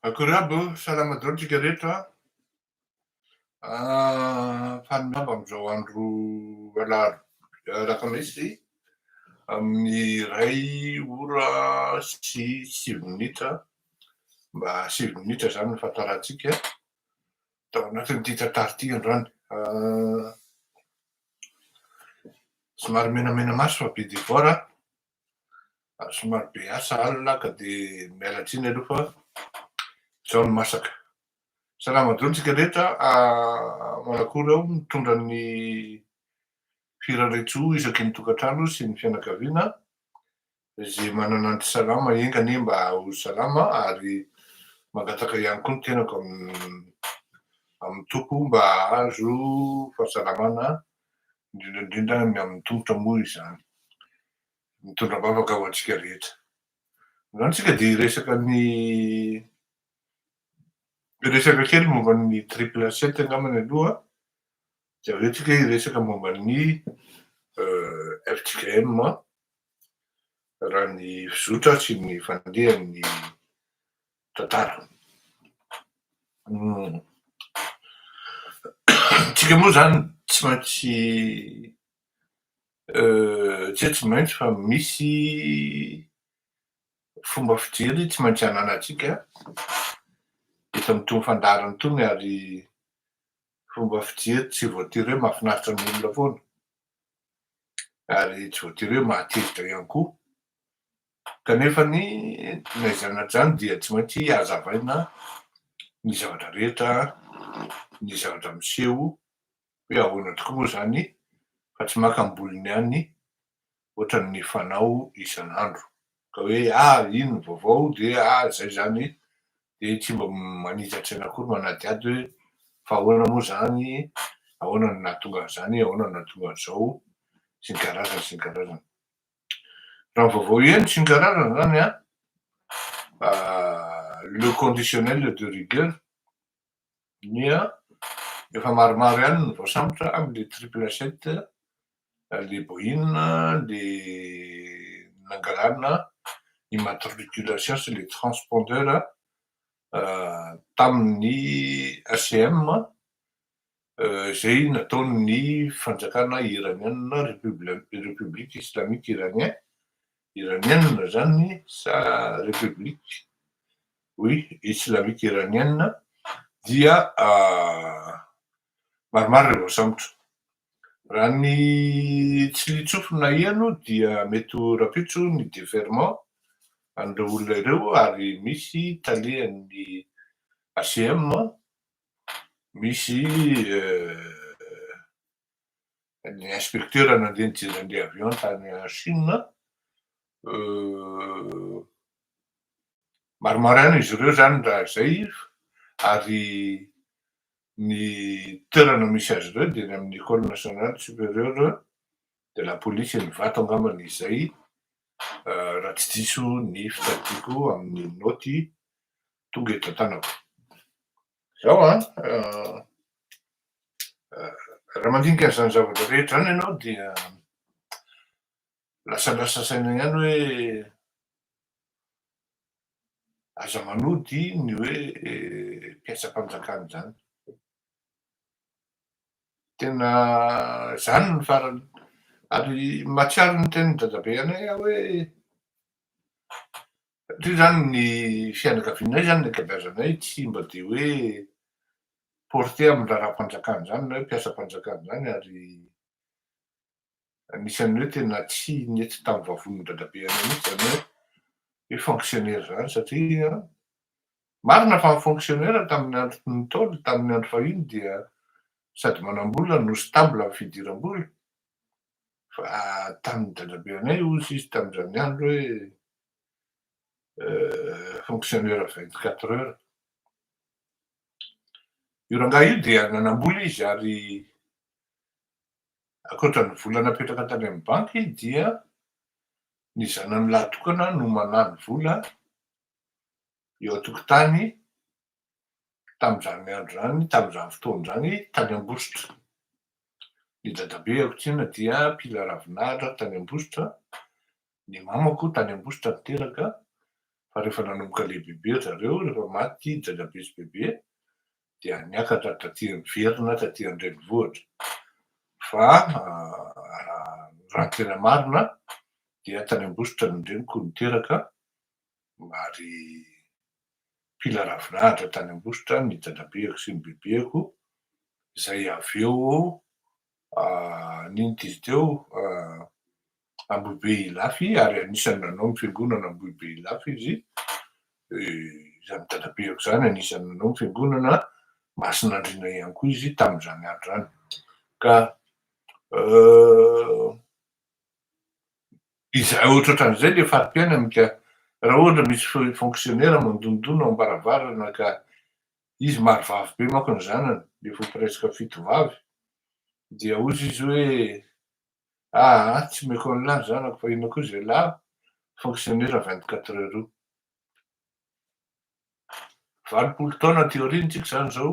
Akory aby ô, salama daholo tsika rehetra a! Faly miarahaba amin'izao andro alaharo alakamisy amin'ny 1 ora sy 9 minitra, mba 9 minitra izany ny fahataràntsika tao anatin'ity tantara ity androany. Somary menamena maso fa be devoir aho. Ary somary be asa alina ka dia miala tsiny aloha fa izao no masaka. Salama daholo tsika rehetra, manakory aho mitondra ny firariantsoa isaky ny tokantrano sy ny fianakaviana izay manana ny tsy salama enga anie mba ho salama ary mangataka ihany koa ny tenako amin'ny Tompo mba hahazo fahasalamana indrindra indrindra ny amin'ny tongotra moa izany. Mitondra am-bavaka ho antsika rehetra. Androany tsika dia hiresaka ny hiresaka kely momba ny triple sept angambany aloha, dia avy eo tsika hiresaka momba ny fjkm raha ny fizotra sy ny fandehan'ny tantara. Tsika moa izany tsy maintsy tsy hoe tsy maintsy fa misy fomba fijery tsy maintsy ananantsika eto amin'itony fandaharana itony ary fomba fijery tsy voatery hoe mahafinaritra ny olona foana ary tsy voatery hoe mahatezitra ihany koa. Kanefa ny na izany na izany dia tsy maintsy hazavaina ny zavatra rehetra, ny zavatra miseho hoe ahoana tokoa moa izany fa tsy maka ambolony ihany ohatran'ny fanao isan'andro ka hoe ah iny ny vaovao dia ah izay izany dia tsy mba manita-tsaina akory manadihady hoe fa ahoana moa izany, ahoana no nahatonga an'izany, ahoana no nahatonga an'izao sy ny karazany sy ny karazany. Raha ny vaovao heno sy ny karazany izany an, le conditionnel de rigueur dia efa maromaro ihany no voasambotra amin'ilay triple sept, le Boeing, le nangalana immatriculation sy le transpondeur tamin'ny ACM izay nataon'ny fanjakana iraniana, République islamique iranien, iranienne zany sa république, oui, islamique iranienne dia maromaro ireo voasambotra. Raha ny tsilitsofina heno dia mety ho rahampitso ny déferrement an'ireo olona ireo ary misy talehan'ny ACM, misy ny inspecteur nandeha nijery an'ilay avion tany Chine. Maromaro ihany izy ireo zany raha izay ary ny toerana misy azy ireo dia ny amin'ny École nationale supérieure de la police eny Ivato angambany izay raha tsy diso ny fitadidiako amin'ny naoty tonga eto an-tanako. Zao an, raha mandinika an'izany zavatra rehetra izany ianao dia lasalasa saina ihany hoe aza manody ny hoe mpiasam-panjakana izany. Tena izany no farany ary mahatsiaro ny tenin'i dadabe anay aho hoe satria izany ny fianakavianay izany ny ankabeazanay tsy mba dia hoe porté amin'ny raharaham-panjakana izany na hoe mpiasam-panjakana izany ary anisan'ny hoe tena tsy nety tamin'ny vavonin'i dadabe anay mihitsy izany hoe hoe fonctionnaire izany satria marina fa ny fonctionnaire tamin'ny andron'ny Ntaolo, tamin'ny andro fahiny dia sady manam-bola no stable amin'ny fidiram-bola fa tamin'ny dadabe anay hozy izy tamin'izany andro hoe fonctionnaire 24 heures. Io rangahy io dia nanam-bola izy ary ankoatra ny vola napetraka tany amin'ny banky dia ny zanany lahy tokana no manany vola eo an-tokotany tamin'izany andro izany, tamin'izany fotoana izany tany Ambositra. Ny dadabeako tsinona dia mpila ravinahitra tany Ambositra, ny mamako tany Ambositra niteraka. Fa rehefa nanomboka lehibebe ry zareo, rehefa maty i dadabe sy bebe dia niakatra taty niverina taty an-drenivohitra. Fa raha ny tena marina dia tany Ambositra ny reniko niteraka ary mpila ravinahitra tany Ambositra ny dadabeako sy ny bebeako izay avy eo n'inona izy teo Ambohibe Ilafy ary anisan'ny nanao ny fiangonana Ambohibe Ilafy izy, izany dadabeako izany anisan'ny nanao ny fiangonana Masinandriana ihany koa izy tamin'izany andro izany. Ka izay ohatrohatran'izay ilay fari-piainany ka raha ohatra misy fonctionnaire mandondona ao am-baravarana ka izy maro vavy be manko ny zanany, efa ho presque fito vavy, dia hozy izy hoe aa tsy omeko an'lah ny zanako fa inona koa izay lah fonctionnaire 24 heures io. 80 taona aty aoriana tsika izany izao,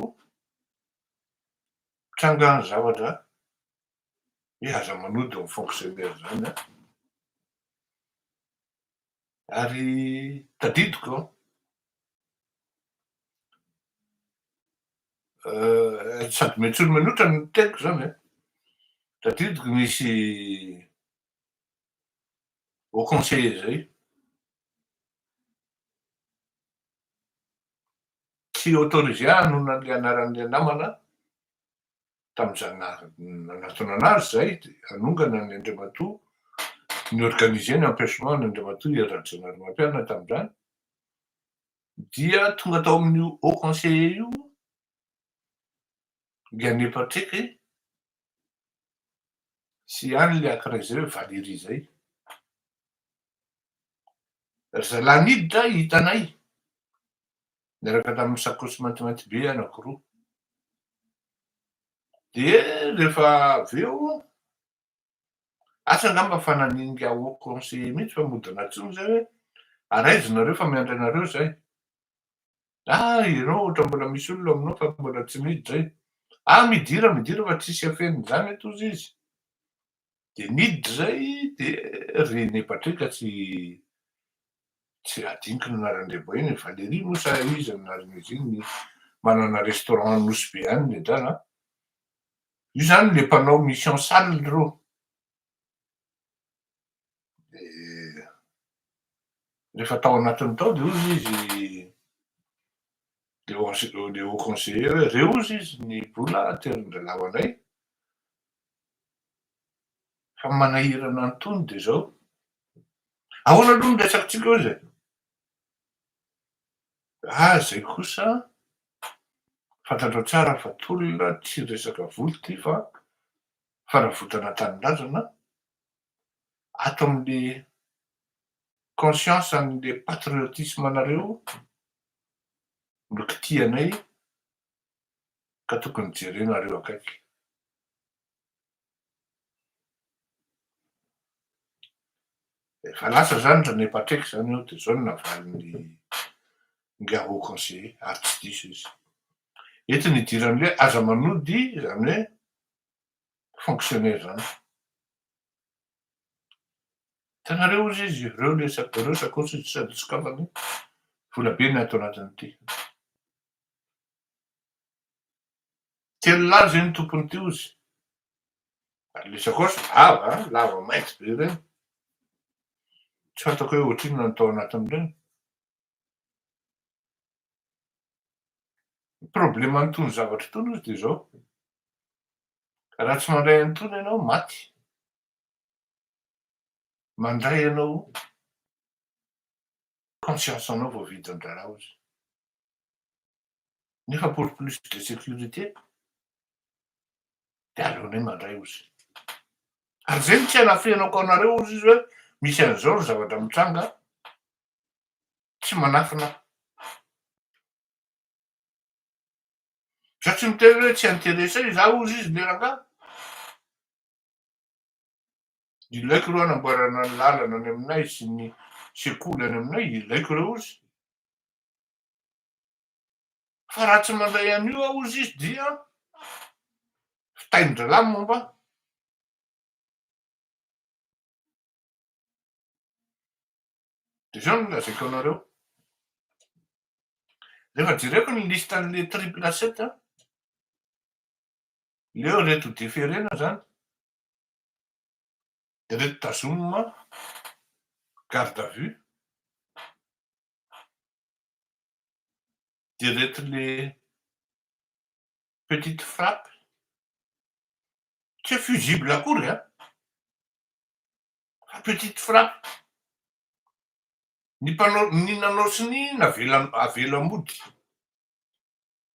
mitranga ny zavatra hoe aza manody ny fonctionnaire izany an. Ary tadidiko an, sady miantsony manotra ny teniko izany an, tadidiko nisy haut conseiller izay, tsy autorisé aho hanonona an'ilay anaran'ilay namana tamin'izany nanatona anazy izay dia hanongana an'i Andriamatoa ni-organiser ny empêchement an'i Andriamatoa Hery Rajaonarimampianina tamin'izany dia tonga tao amin'io haut conseiller io Gane Patrick sy ihany ilay ankiray izay hoe Valérie izay. Ry zalahy niditra hitanay niaraka tamin'ny sakaosy maintimainty be anankiroa. Dia rehefa avy eo, asa angamba fa naninga haut conseiller mihitsy fa mody nantsoiny izay hoe ary aiza nareo fa miandry anareo izay. Ah ianao ohatra mbola misy olona ao aminao fa mbola tsy miditra izay. Ah midira midira fa tsisy afenina izany eto hozy izy. Dia niditra izay dia ry René Patrick tsy tsy adinoko ny anaran'ilay vahiny e, Valérie moa sa iza ny anaran'izy iny, manana restaurant any Nosy Be any ny adala an. Io izany ilay mpanao mission sale ireo. Dia rehefa tao anatiny tao dia hozy izy le haut conseiller hoe reo hozy izy ny vola aterin-dralahy ho anay fa manahirana an'itony dia izao. Ahoana aloha ny resakitsika hozy e? Ah zay kosa fantatrao tsara fa tolona tsy resaka vola ity fa fanavotana tanindrazana ato amin'le conscience an'le patriotisme anareo no kitihanay ka tokony jerenareo akaiky. Efa lasa zany René Patrick zany eo de zao no navalin'ny ingahy haut conseiller ary tsy diso izy. Eto ny idiran'ny hoe aza manody zany hoe fonctionnaire zany. Hitanareo hozy izy, ireo le ireo sakaosy izy sady sokafany, vola be ny ato anatin'ity. Telo lahy zay ny tompon'ity hozy. Ary le sakaosy lava an, lava mainty be ireny. Tsy fantako hoe ohatrinona ny tao anatin'ireny. Ny problème an'itony zavatra itony hozy dia izao, raha tsy mandray an'itony ianao maty. Mandray ianao conscience anao voavidin-draharaha hozy. Nefa pour plus de sécurité dia aleonay mandray hozy. Ary zay no tsy anafenako anareo hozy izy hoe misy an'izao ny zavatra mitranga, tsy manafina aho. Za tsy miteny hoe tsy intéressé izaho hozy izy le rangahy. Ilaiko ireo hanamboarana ny lalana any aminay sy ny sekoly any aminay, ilaiko ireo hozy. Fa raha tsy mandray an'io aho hozy izy dia fitahin-drahalahy ny momba ahy. Dia izao no lazaiko anareo. Rehefa jereko ny liste an'le triple sept an, leo reto deferena zany, de reto tazomina garde à vue, de reto le petite frappe, tsy hoe fusible akory an, fa petite frappe. Ny mpanao, ny nanao sonia navela avela mody.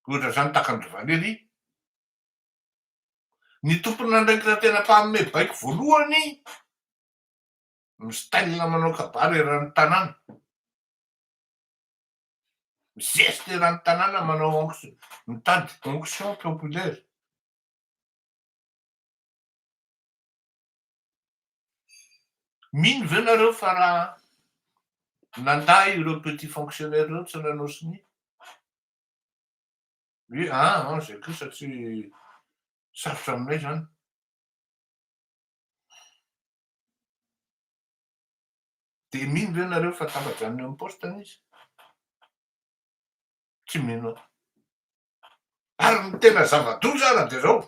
Ohatra izany takan-dry Valérie. Ny tompon'andraikitra tena mpanome baiko voalohany, mi-style manao kabary eran'ny tanàna. Mizesta eran'ny tanàna manao onction, mitady onction populaire. Mino ve nareo fa raha nandà ireo petit fonctionnaire ireo tsy nanao sonia? Hoe an an zay kosa tsy sarotra aminay zany. Dia mino ve nareo fa tafajanona eo amin'ny poste izy? Tsy mino aho. Ary ny tena zava-doza ara dia zao,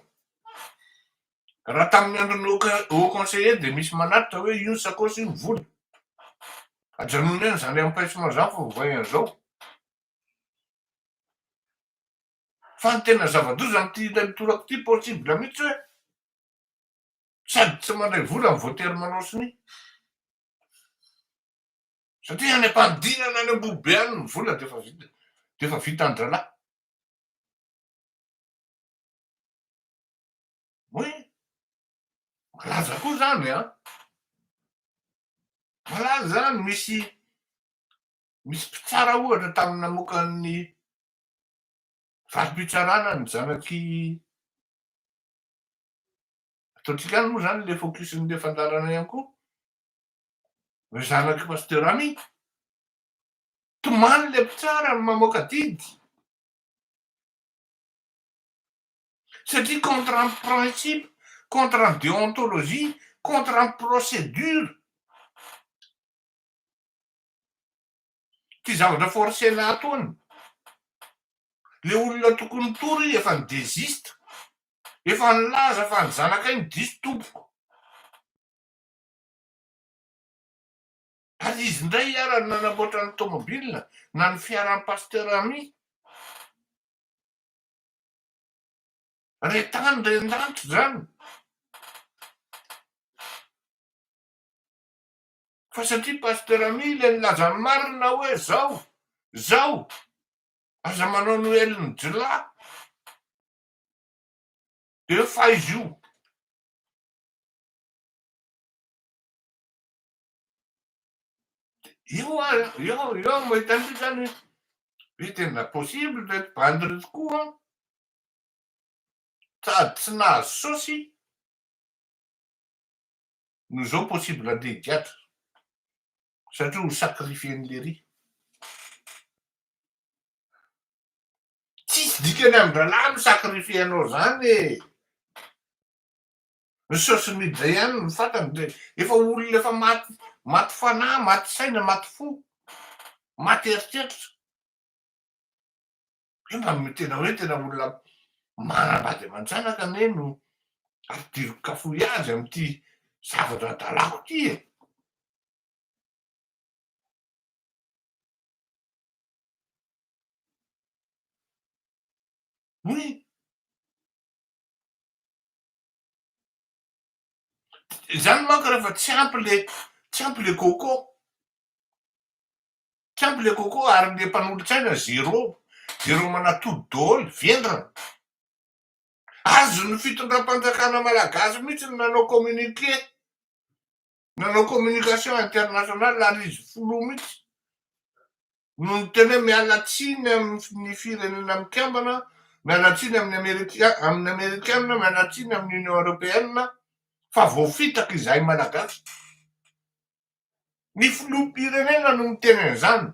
raha tamin'ny andron'ny haut conseiller dia misy manatitra hoe io ny sakaosy io ny vola, ajanony any izany empêchement izany fa ovay an'izao. Fa ny tena zava-doza amin'ity indray mitoraka ity possible mihitsy hoe sady tsy mandray vola no voatery manao sonia. Satria any am-panidinana any Ambohibe any ny vola dia efa vita, dia efa vitan-drahalahy. Oui, malaza koa zany an! Malaza zany, misy misy mpitsara ohatra tamin'ny namoaka ny valim-pitsarana ny zanak'i ataontsika any moa zany le focus-n'le fandaharana ihany koa. Ry zanak'i Pasteur Ami, tomany le mpitsara no mamoaka didy. Satria contre ny principe, contre ny déontologie, contre ny procédure. Ty zavatra forcena ataony. Le olona tokony hitory efa ni-desiste, efa nilaza fa ny zanakay no diso tompoko. Ary izy indray ara no nanamboatra ny tomobile na ny fiaran'i Pasteur Ami. Re tany re lanitra izany. Fa satria Pasteur Ami ilay nilaza ny marina hoe zao, zao, aza manao Noël-n'ny jiolahy. Dia hoe faizo io. Eo aho, eo eo aho mahita an'io zany hoe hoe tena possible ireto bandy ireto koa an, sady tsy nahazo saosy no izao possible andeha higadra satria ho sacrifier-n'i lery. Tsisy dikany amin-drahalahy mi-sacrifier anao zany e! Ny saosy miditra ihany no fantany de efa olona efa maty maty fanahy, maty saina, maty fo, maty eritreritra. Hoe mba tena hoe tena olona manambady aman-janaka anie no ampidiriko kafoy azy amin'ity zavatra adalako ity e. Oui. Zany manko rehefa tsy ampy le tsy ampy le coco, tsy ampy le coco ary le mpanolotsaina zéro, zéro manatody daholo, vendrana. Azon'ny fitondram-panjakana malagasy mihitsy ny nanao communiqué, nanao communication internationale ary izy filoha mihitsy no niteny hoe miala tsiny amin'ny firenena mikambana, miala tsiny amin'ny Amerika- amin'ny Amerikana, miala tsiny amin'ny Union Européenne fa voafitaka izahay Malagasy. Ny filoham-pirenena no miteny an'izany.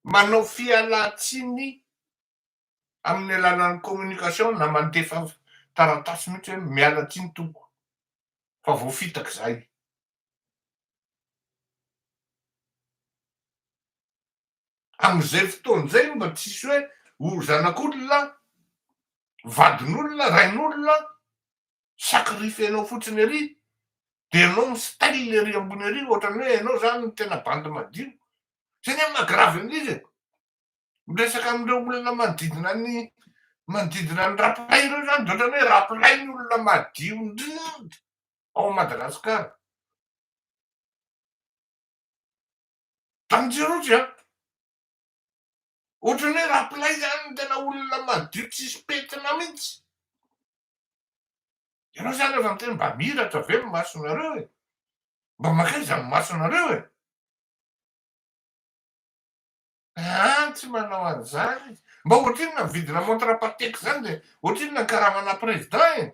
Manao fialan-tsiny amin'ny alalan'ny communication na mandefa taratasy mihitsy hoe miala tsiny tompoko fa voafitaka izahay. Amin'izay fotoana izay mba tsisy hoe ho zanak'olona, vadin'olona, rain'olona, sacrifier-nao fotsiny ery, dia ianao mi-style ery ambony ery ohatran'ny hoe ianao izany no tena bandy madio. Izay anie no maha grave an'ilay izy e. Miresaka amin'ireo olona manodidina ny manodidina ny Rapolay ireo izany dia ohatran'ny hoe Rapolay ny olona madio indrindra ao Madagasikara. Dangereux an! Ohatran'ny hoe Rapolay izany no tena olona madio tsisy pentina mihitsy. Ianao izany efa miteny mba miratra ve ny masonareo e? Mba mankaiza ny masonareo e? Aa tsy manao an'izany izy. Mba ohatrinona ny vidina montre Patek zany de ohatrinona ny karamana président e?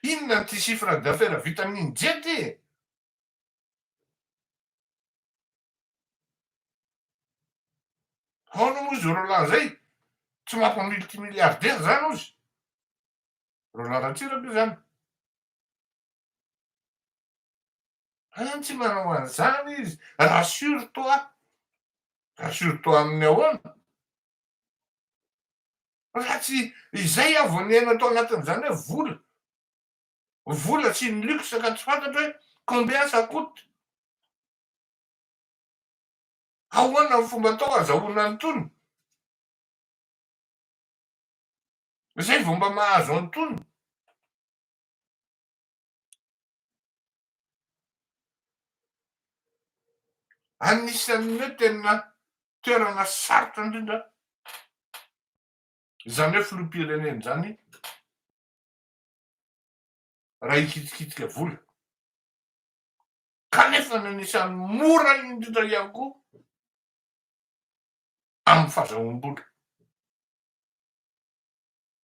Inona ity chiffre d'affaires vitan'iny jet e? Ahoana moa izy Roland zay? Tsy mampa multimilliardaire zany ozy? Roland Ratsiraka io zany. An tsy manao an'izany izy, rassure toi, rassure toi amin'ny ahoana? Raha tsy izay aho vao niaina tao anatin'izany hoe vola, vola sy ny luxe ka tsy fantatro hoe combien ça coute, ahoana ny fomba atao azahoana an'itony, izay vao mba mahazo an'itony. Anisan'ny hoe tena toerana sarotra indrindra izany hoe filoham-pirenena izany raha hikitikitika vola. Kanefa ny anisan'ny mora indrindra ihany koa amin'ny fahazahoam-bola.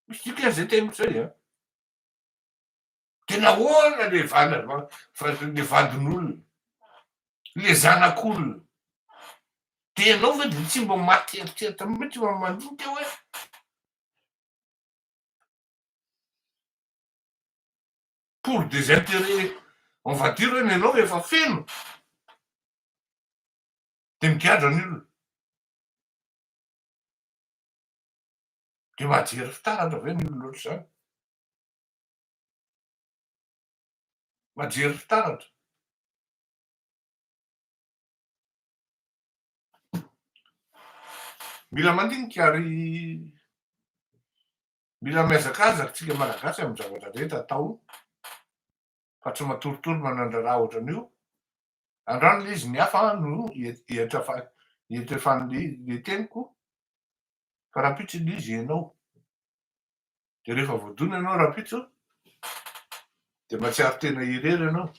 Misy dikany izay teniko izay an. De nahoana le le vadin'olona, le zanak'olona? De ianao ve de tsy mba maty eritreritra mihitsy mba mandinika hoe pour des intérêts on va dire hoe ny anao efa feno de migadra ny olona. De mahajery fitaratra ve ny olona ohatr'izany? Majery fitaratra. Mila mandinika ary mila mihazakazaka tsika Malagasy amin'ny zavatra rehetra atao fa tsy matoritory manandraraha ohatran'io. Androany le izy ny hafa no hiatrefan'le le teniko fa rahampitso le izy ianao. Dia rehefa voadona ianao rahampitso dia mahatsiaro tena irery ianao.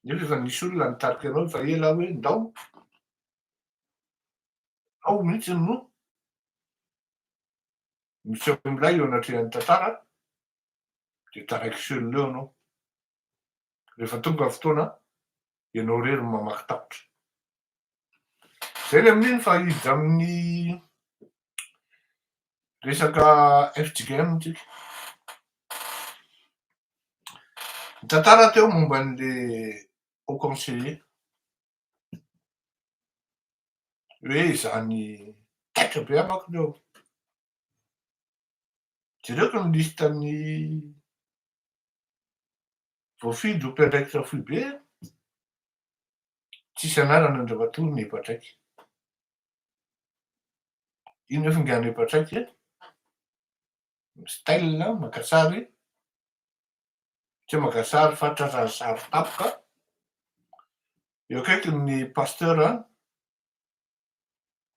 Nefa efa nisy olona nitarika anao efa ela hoe ndao. Ao mihitsy no miseho milay eo anatrehan'ny tantara dia taraiky seul eo ianao. Rehefa tonga ny fotoana, ianao irery no mamaky tapitra. Izay ny amin'iny fa hiditra amin'ny resaka fjkm tsika. Nitantara teo momba an'le haut conseiller hoe izany taitra be aho manko teo. Jereko ny liste-n'ny voafidy ho mpiandraikitra foibe, tsisy anarana Andriamatoa Nepatraiky. Ino nefa ingahy Nepatraiky e? Mi-style, maka sary, tsy hoe maka sary fa tratran'ny sary tampoka, eo akaikin'ny pasteur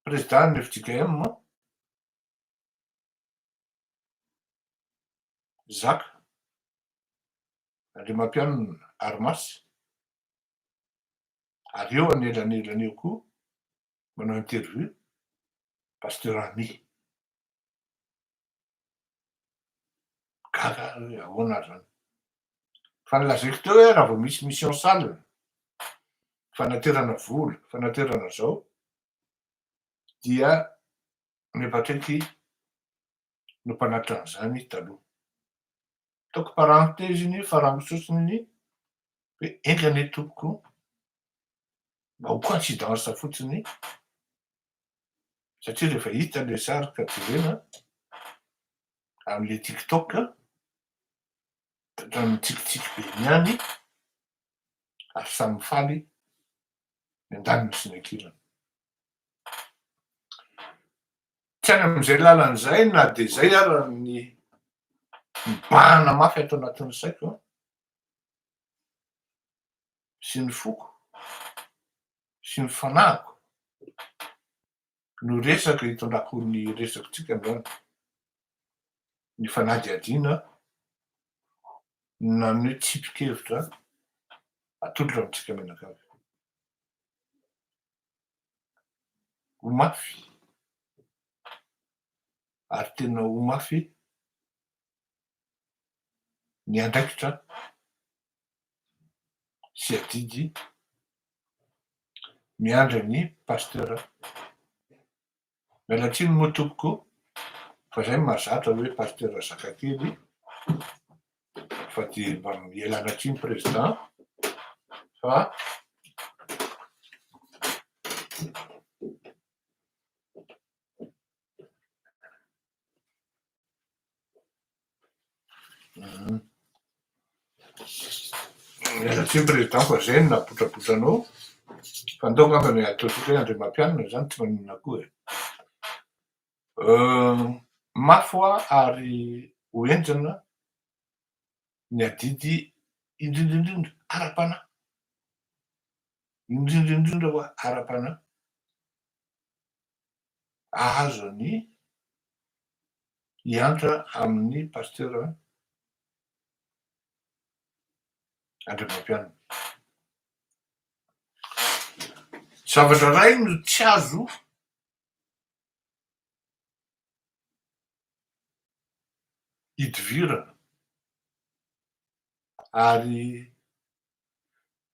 président ny fjkm, Zaka, Andriamampianina Armas, ary eo anelanelany eo koa manao interview Pasteur Ami. Gaga aho hoe ahoana ary zany. Fa nolazaiko teo hoe raha vao misy mission sale, fanaterana vola, fanaterana zao, dia Me Patrick no mpanatitra an'izany taloha. Ataoko parenthèse iny farango sosony iny hoe enga anie tompoko. Mba ho coïncidence fotsiny satria rehefa hita le sary ka jerena amle tiktok ohatran'ny mitsikitsiky be iny ihany ary samy mifaly ny andaniny sy ny ankilany. Tsy any amin'izay lalana izay na dia izay ara ny mibahana mafy ato anatin'ny saiko an, sy ny foko sy ny fanahiko no resaka itondrako ny resakitsika androany, ny fanadihadiana na ny hoe tsipin-kevitra atolotra amintsika mianakavy. Ho mafy ary tena ho mafy ny andraikitra sy adidy miandry an'i Pasteur. Miala tsiny moa tompoko fa zay no mahazatra hoe Pasteur Zakakely fa dia mba ialana tsiny Président fa Miala tsiny président fa zay no nahabotrabotra anao fa ndao angamba ny ataontsika hoe Andriamampianina zany tsy maninona koa e. Mafy hoa ary ho henjana ny adidy indrindra indrindra ara-panahy, indrindra indrindra hoa ara-panahy ahazo ny hiantra amin'ny Pasteur Andriamampianina. Zavatra iray no tsy azo idivirana ary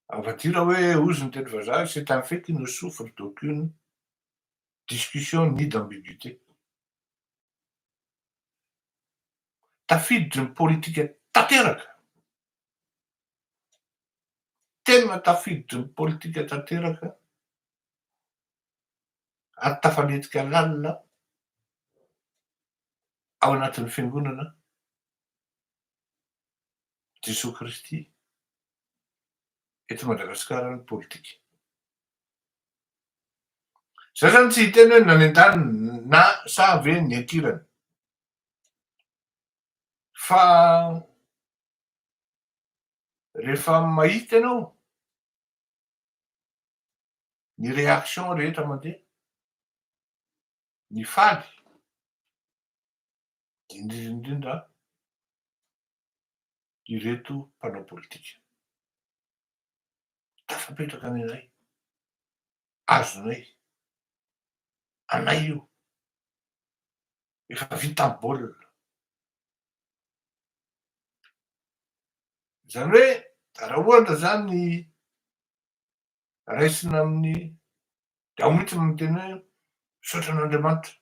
on va dire hoe hozy ny teny vazaha c'est un fait qui ne souffre d'aucune discussion ni d'ambiguïté. Tafiditry ny politika tanteraka, tena tafiditry ny politika tanteraka ary tafalentika lalina ao anatin'ny fiangonana Jesoa Kristy eto Madagasikara ny politika. Za zany tsy hiteny hoe nanentaniny na sa ve niankirany fa rehefa mahita ianao ny réaction rehetra mandeha, ny faly, indrindra indrindra ireto mpanao politika. Tafapetraka ny anay, azonay, anay io, efa vita ny baolina. Izany hoe raha ohatra izany raisina amin'ny, dia ao mihitsy no miteny hoe misaotra an'Andriamanitra.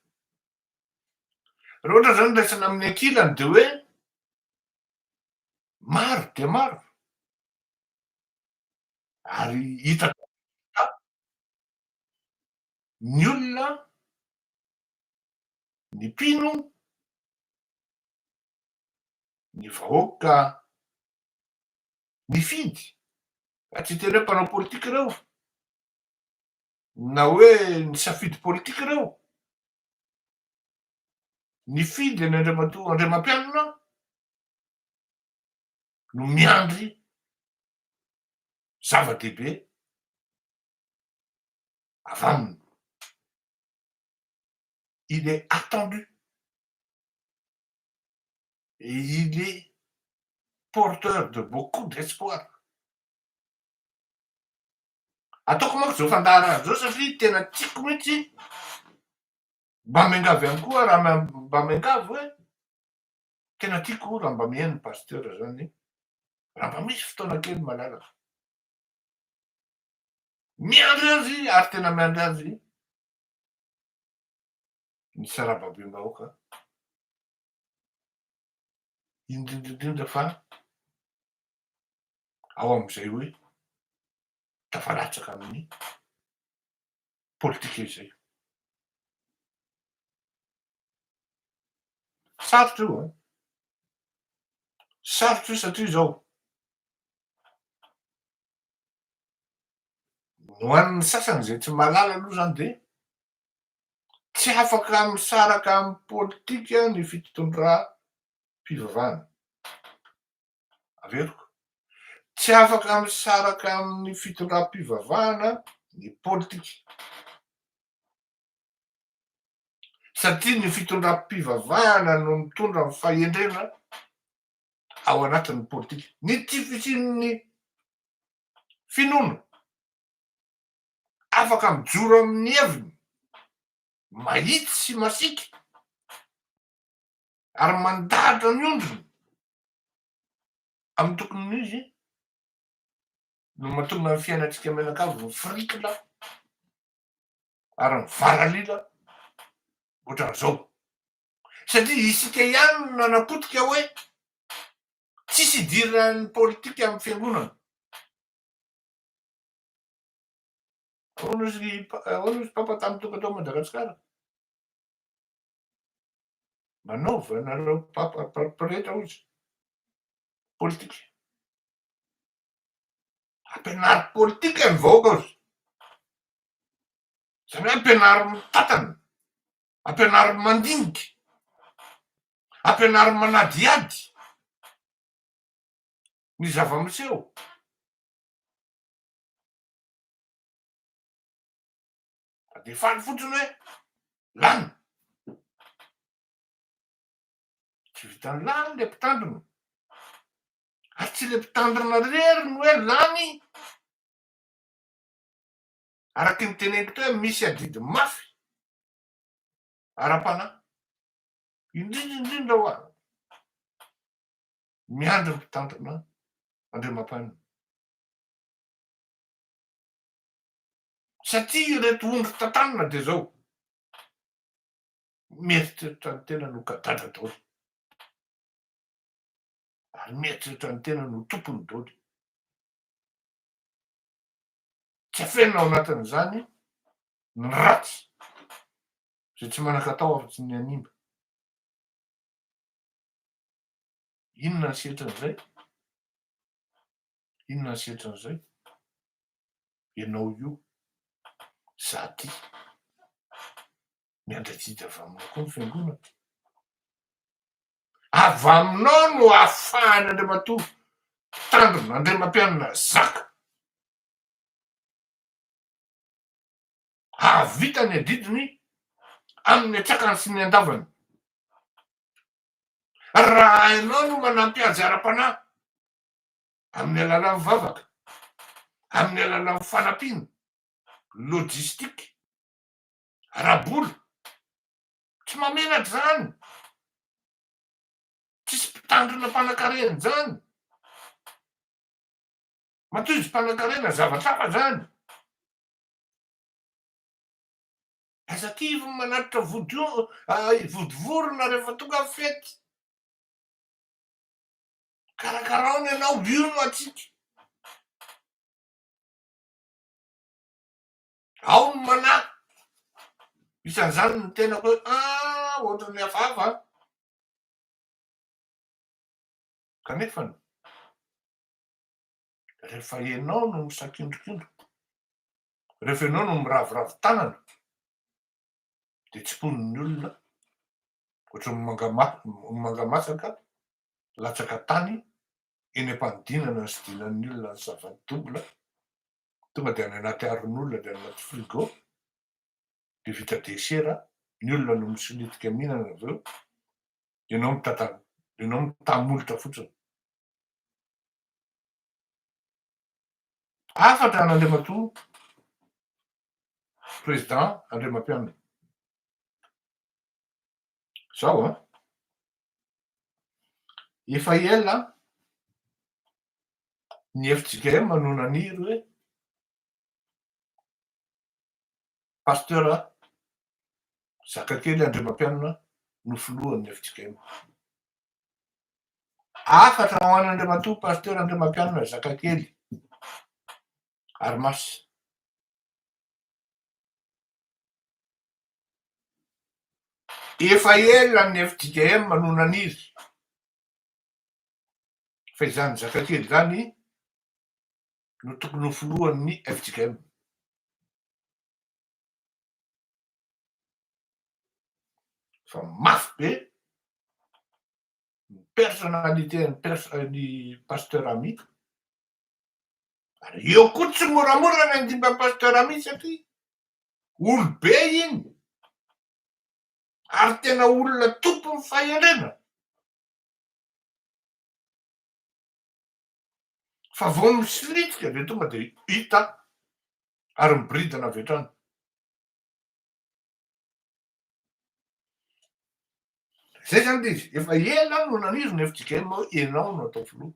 Raha ohatra izany raisina amin'ny ankilany dia hoe maro dia maro ary hita ny olona, ny mpino, ny vahoaka nifidy, fa tsy hiteny hoe mpanao politika ireo, na hoe nisafidy politika ireo, nifidy an'i Andriamatoa Andriamampianina no miandry zava-dehibe avy aminy. Il est attendu et il est porteur de beaucoup d'espoir. Ataoko manko zao fandaharana zao satria tena tiako mihitsy mba miangavy ihany koa raha mba miangavy hoe tena tiako raha mba mihaino ny pasteur zany raha mba misy fotoana kely malalaka. Miandry azy ary tena miandry azy ny sarababem-bahoaka, indrindra indrindra fa ao amin'izay hoe tafalatsaka amin'ny. Politika izay. Sarotra io an! Sarotra io satria izao, ho an'ny sasany izay tsy mahalala aloha izany dia tsy afaka misaraka amin'ny politika ny fitondram-pivavahana. Averiko, tsy afaka misaraka amin'ny fitondram-pivavahana ny politika. Satria ny fitondram-pivavahana no mitondra ny fahendrena ao anatin'ny politika. Ny tsy fisian'ny finoana afaka mijoro amin'ny heviny mahitsy sy masiaka ary mandahatra ny ondriny amin'ny tokony ho izy no mahatonga ny fiainantsika mianakavy mifirikina ary mivaralila ohatran'izao. Satria isika ihany no nanapotika hoe tsisy idiran'ny politika amin'ny fiangonana. Ahoana ozy ahoana ozy papa tamin'ny tonga tao Madagasikara? Manaova nareo papa pretra ozy politika. Ampianaro politika ny vahoaka ozy. Zany hoe ampianaro mitantana, ampianaro mandinika, ampianaro manadihady ny zava-miseho. Fa dia faly fotsiny hoe lany. Tsy vitan'ny lany le mpitandrina. Ary tsy le mpitandrina irery no hoe lany. Araky ny teneniko teo hoe misy adidy mafy ara-panahy. Indrindra indrindra hoa miandry ny mpitandrina Andriamampanina. Satria ireto ondry tantanina dia zao, mieritreritra ny tenany ho gadadra daholo. Ary mieritreritra ny tenany ho tompony daholo. Tsy afenina ao anatin'izany ny ratsy izay tsy manan-katao afa-tsy ny hanimba. Inona ny setrin'izay? Inona ny setrin'izay? Ianao io, za ty, miandry adidy avy aminao koa ny fiangonana. Avy aminao no ahafahan'ny Andriamatoa mpitandrina, Andriamampianina zaka hahavita ny adidiny amin'ny antsakany sy ny andavany. Raha hainao no manampy azy ara-panahy amin'ny alalan'ny vavaka, amin'ny alalan'ny fanampiana, logistique, ara-bola, tsy mahamenatra izany, tsisy mpitandrina mpanankarena izany, matoa izy mpanankarena zavatra hafa izany. Aza kivy ny manatitra vodivorona rehefa tonga ny fety. Karakarao ny anao, io no antsika. Ao ny manahy. Isan'izany ny tenako hoe ah, ohatran'ny hafahafa an. Kanefa rehefa ianao no misakindrokindroka, rehefa ianao no miraviravy tanana, dia tsimponin'ny olona ohatran'ny manga masaka latsaka tany eny am-panidinana ny sidinan'ny olona ny savate double, tonga dia any anaty aron'olona dia any anaty frigo, dia vita desera, ny olona no misolitika mihinana avy eo, ianao mitantana, ianao mitamolotra fotsiny. Hafatra an'Andriamatoa Président Andriamampianina. Zao an, efa ela ny fjkm no naniry hoe Pasteur Zakakely Andriamampianina no filohan'ny fjkm. Hafatra ho an'Andriamatoa Pasteur Andriamampianina Zakakely Armas. Efa ela ny fjkm no naniry fa izany zakakely izany no tokony ho filohan'ny fjkm. Fa mafy be ny personnalité an'ny pers- ny pasteur Ami, ary eo koa tsy moramora ny handimby an'i pasteur Ami satria olobe iny ary tena olona tompon'ny fahendrena. Fa vao misilitika dia tonga dia hita ary miboridana avy hatrany. Zay zany le izy, efa ela no naniry ny fjkm hoe enao no atao filoha.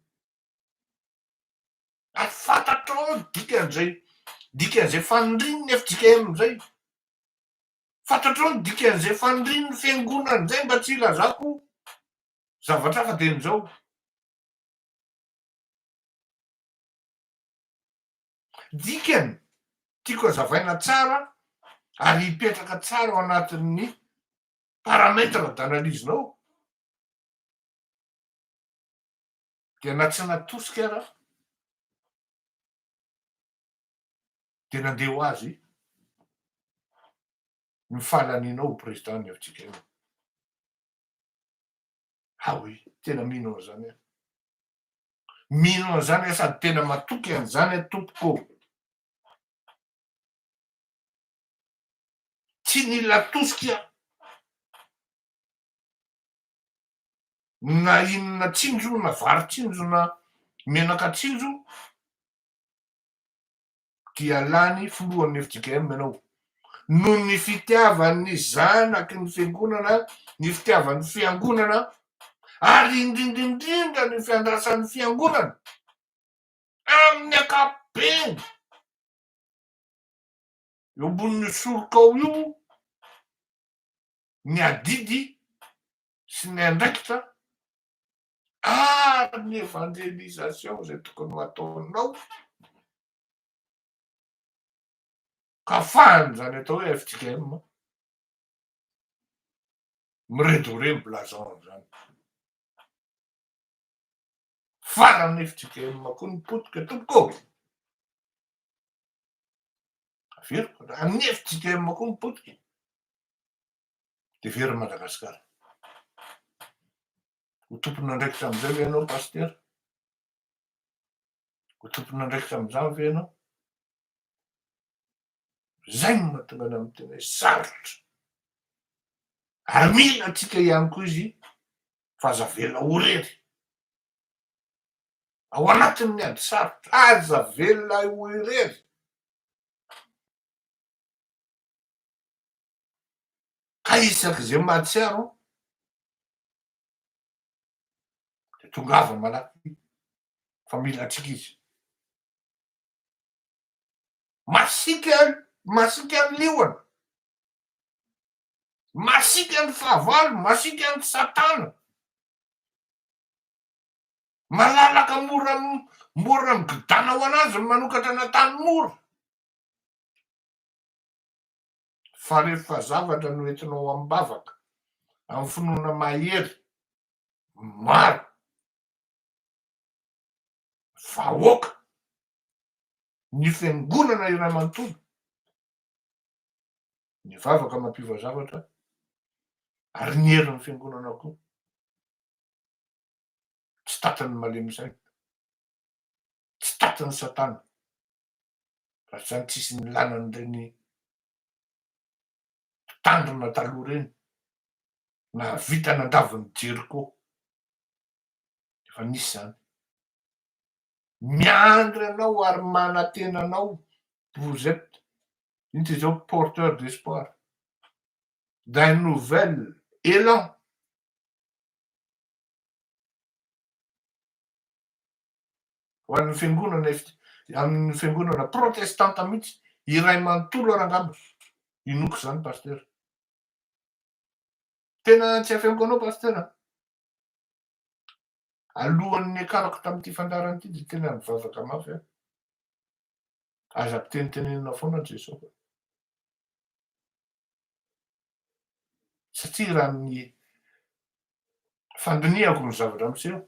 Ary fantatrao ny dikan'izay dikan'izay fanirian'ny fjkm zay. Fantatrao ny dikan'izay fanirian'ny fiangonana izay mba tsy hilazako zavatra hafa dia izao. Dikany, tiako hazavaina tsara ary hipetraka tsara ao anatin'ny paramètre d'analyse-nao dia na tsy natosika ara dia nandeha ho azy ny fahalanianao ho président ny fjkm. Ah oui, tena mino an'izany aho. Mino an'izany aho sady tena matoky an'izany aho tompoko ô. Tsy nila tosika aho. Na inona tsinjo, na vary tsinjo, na menaka tsinjo, dia lany filohan'ny fjkm ianao. Noho ny fitiavan'ny zanaky ny fiangonana, ny fitiavan'ny fiangonana, ary indrindra indrindra ny fiandrasan'ny fiangonana amin'ny ankapobeny eo ambonin'io sorokao io ny adidy sy ny andraikitra ary ny evangelisation izay tokony ho ataonao ka afahan'izany atao hoe fjkm mi-redorer ny blason zany. Farany fjkm koa ny potika tompoko ô! Averiko, raha ny fjkm koa ny potika dia very Madagasikara. Ho tompon'andraikitra amin'izay ve ianao Pasitera? Ho tompon'andraikitra amin'izany ve ianao? Izay no mahatonga anah miteny hoe sarotra. Ary mila antsika ihany koa izy fa aza avela ho rery. Ao anatin'ny ady sarotra, aza avela ho irery. Ka isak'izay mahatsiaro dia tongava malaky fa mila antsika izy. Masiaka, masiaka ny liona, masiaka ny fahavalo, masiaka ny satana. Malalaka mora mora migidana ho anazy ny manokatra ny Antanimora. Fa rehefa zavatra no entinao am-bavaka, amin'ny finoana mahery, maro, vahoaka, ny fiangonana iray manontolo, ny vavaka mampiova zavatra, ary ny herin'ny fiangonana koa, tsy tatin'ny malemy saina, tsy tatin'ny satana. Raha tsy izany tsisy nilana an'ireny mpitandrina taloha ireny, nahavita nandavo ny Jeriko. Efa nisy izany. Miandry anao ary manantena anao vous êtes ino ty zao porteur d'espoir d'un nouvel élan. Ho an'ny fiangonana amin'ny fiangonana protestanta mihitsy iray manontolo ary angamba inoako izany pasteur. Tena tsy afeniko anao pasteur a. Alohan'ny niakarako tamin'ity fandaharana ity dia tena nivavaka mafy aho. Aza ampitenitenenina foana Jesoa fa. Satria raha ny fandinihako ny zavatra miseho,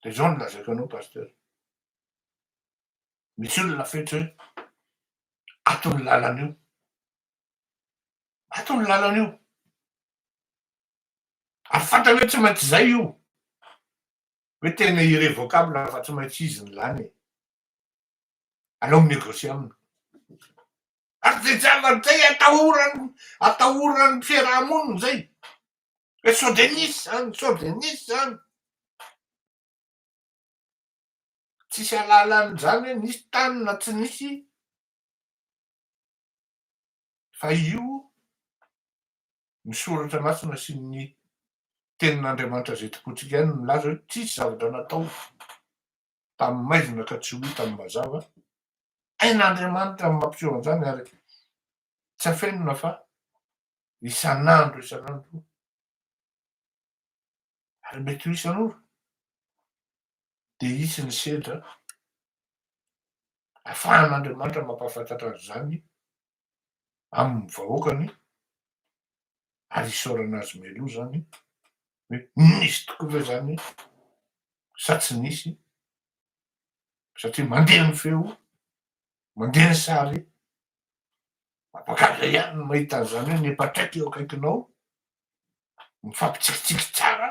de zao no lazaiko anao Pasteur, misy olona fetsy hoe ato ny lalana io, ato ny lalana io, ary fantany hoe tsy maintsy zay io, hoe tena irrevocable fa tsy maintsy izy ny lany e. Aleo mi-negocier aminy. Ary zay zavatra zay atahorany, atahoran'ny fiaraha-monina zay. Hoe sao de nisy zany, sao de nisy zany. Tsisy alalan'izany hoe nisy tany na tsy nisy, fa io ny soratra masina sy ny tenin'Andriamanitra izay tompointsika ihany no milaza hoe tsisy zavatra natao tamin'ny maizina ka tsy ho hita ny mazava. Hain'Andriamanitra ny mampiseho an'izany ary tsy afenina fa isan'andro isan'andro ary mety ho isan'ora dia hisy ny sedra afahan'Andriamanitra mampahafantatra an'izany amin'ny vahoakany ary isaorana azy mialoha izany hoe nisy tokoa ve izany sa tsy nisy satria mandeha ny feo, mandeha ny sary, mampagaga ihany ny mahita an'izany hoe mipatraika eo akaikinao, mifampitsikitsiky tsara,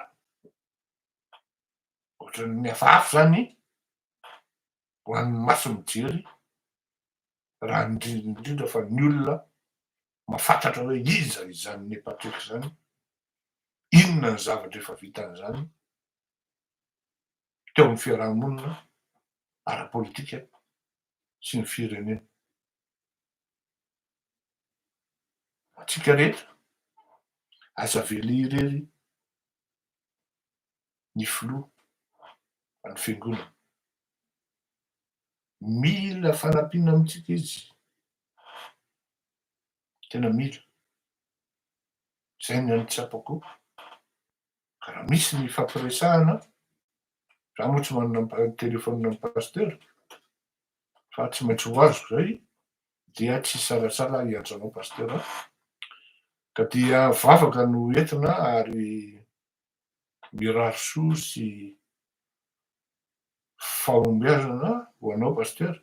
ohatran'ny hafahafa izany ho an'ny maso mijery raha indrindra indrindra fa ny olona mahafantatra hoe iza izany Nepatrick izany, inona ny zavatra efa vitan'izany teo amin'ny fiaraha-monina ara-politika sy ny firenena. Antsika rehetra, aza avela irery ny filoha an'ny fiangonana. Mila fanampiana amintsika izy. Tena mila. Zay ny an'ny tsapako. Ka raha misy ny ifampiresahana, za moa tsy manana téléphone an'i Pasteur, fa tsy maintsy ho azoko zay, dia tsy hisalasala hiantso anao Pasteur. Ka dia vavaka no entina ary mirary soa sy fahombiazana ho anao Pasteur.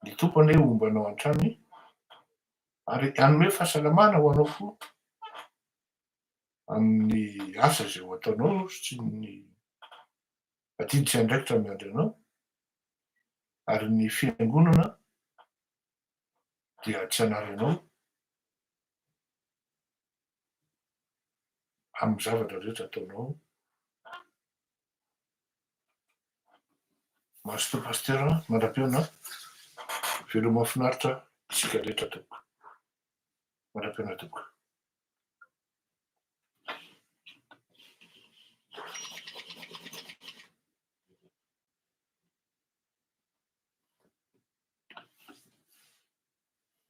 Ny Tompo anie homba anao hatrany ary hanome fahasalamana ho anao koa amin'ny asa izay ho ataonao sy ny adidy sy andraikitra miandry anao ary ny fiangonana dia tsy hanary anao amin'ny zavatra rehetra ataonao. Mazotoa Pasteur a, mandra-pihaona, veloma mahafinaritra isika rehetra tompoko. Mandra-pihaona tompoko.